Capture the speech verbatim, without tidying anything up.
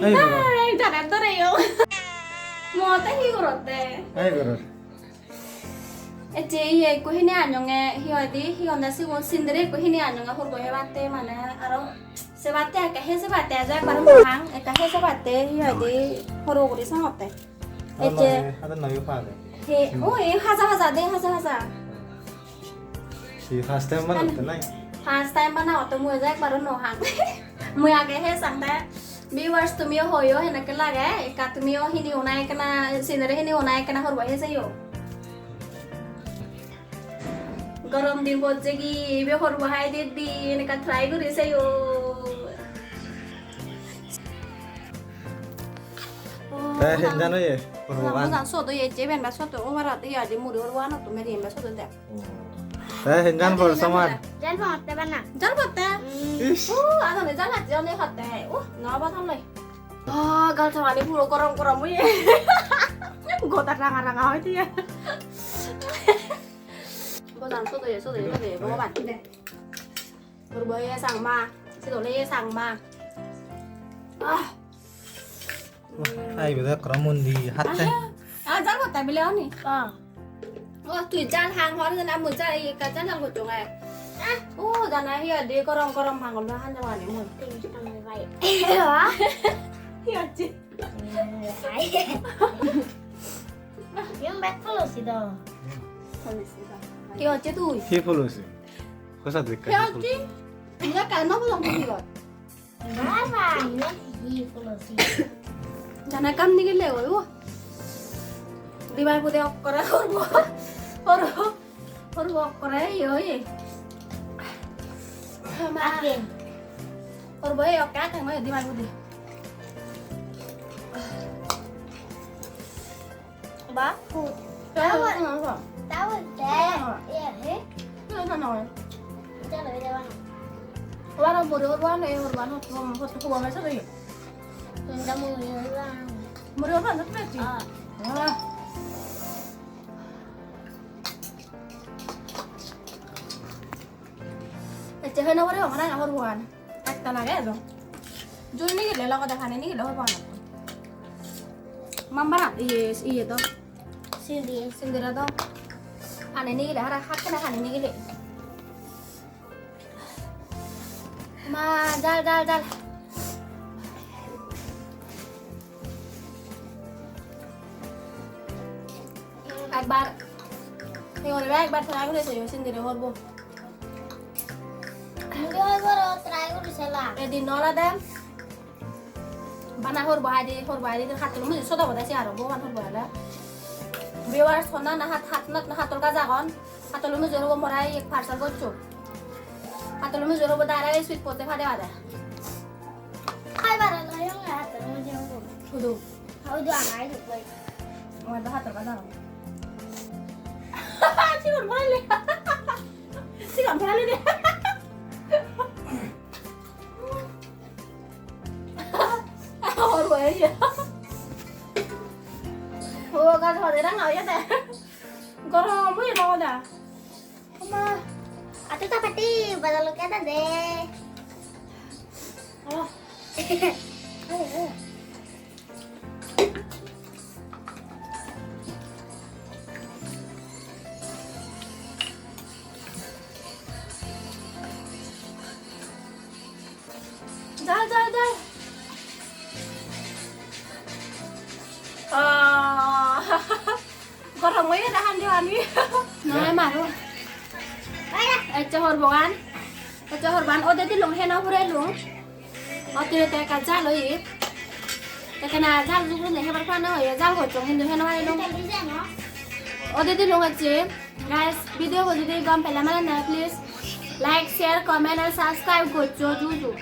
Ei goror. Ei, jare dore yo. Mo te hi gorotte? Ei goror. Ecche iye ekko hini anyonge, hi hoide, hi honde sigun, sindire ekko hini anyonge, horbo hebatte mane, aro sebatte ekka he sebatte, ejo ekbar mohang, ekka he sebatte, hi hoide, horbo guri sangotte. Ecche. Hada noyo pare. He, o, e haja haja de, haja haja. Hi first time banatte nai? First time banatte mui ejo ekbaro no hang. Mui age he sang de, viewers tumiyo hoyo henekke lage, ekka tumiyo hini hona ekkena, sinere hini hona ekkena horbo he seyo. Gorom din pojje gi, ibe horbo hai de din, ekka try guri seyo. Te henjan oye, horbo gan. Mujang sot oye, je ben ba sot o, obarat iye adi muri horbo anot to meri ben ba sot de. Te henjan por somar. Jal pangor te bana. Jal potte? Mm. Ish. Uh, adone jal hacche one hotte. Uh, no ba tole. Ah, gal sawani puro gorom gorom oye. Goda ranga ranga oye diye. Godan sodoye, sodoye, sodoye, Bhogoban. Purbo ye sangma, sidole ye sangma. Ah. Ai bede ekko mundi hatte. Ah, jal potte bile oni. Ah. Oh, tui jal hang hor jana mui jal ekka jal hang gottonge. Ah, oh, jana hi adi gorom gorom hang lo han jawani mui. Hi hocche? Yung bag polosi do. Hi hocche tui? Hi polosi? Kosa dekka. Hi hocche? Enggak kan mau pulang ke Bogor. Baba, ini hi polosi. Jana kam ni gele oi o. Dibai pude okkore horbo. Horbo. Horbo okkore yo ye. Ma. Akin. Horbo ye okke akin ma dibai pude. Ba? Tahu. Tahu. Tahu. Tahu. Iya, eh. Tahu, tahu. Tahu, tahu. Wara muri urban, eh, urban, hot, hot, hot, hot, hot, hot. Nda muri urban. Muri urban, hot, hot. Ah. Ah. Ecche hoi no pare, amar age horbo an. Ektal age ejo. Jul nigile logode pani nigile horbo an. Mambara, iye, iye do. Sindi. Sindira do. Pani nigile, hara hakkene pani nigile. Ma, jal, jal, jal. Ekbar, hi goriba, ekbar try guri seyo, sindire horbo. Mui horbo try guri selam. Edin olode bana horbo haide, horbo haide, hattolo mui soda boda se aro, Bhogoban horbo hele. Viewers, honna na hat, hat, na, na hattol gaj agon. Hattolo mui jor horbo morai ek parcel goccho. Hattolo mui jor horbo dare sweet potte pade pade. Hai bara lo yong hattolo mui jor horbo. Hudu. Hudu anai duk bai. Amar do hattol gaj agon. Sigon phoraile. Sigon phoraile de. Horbo ye. O gaj pade ranga oye de. Gorom oye no da. Ama, atu ta pati, bazar lo kya de. Oh. Jal, jal, jal. Ah, gorom oye de handi pani. Noi maro. Ecche horbogan. Ecche horbogan ode dilung heno purelung. Otirikto ekka jal oye. Ekkena jal jugurine hebar pana oye, jal gocchong hintu heno parilung. Ode dilung ecche. Guys, video bo jodi gom pele mane na, please like, share, comment and subscribe goccho juju.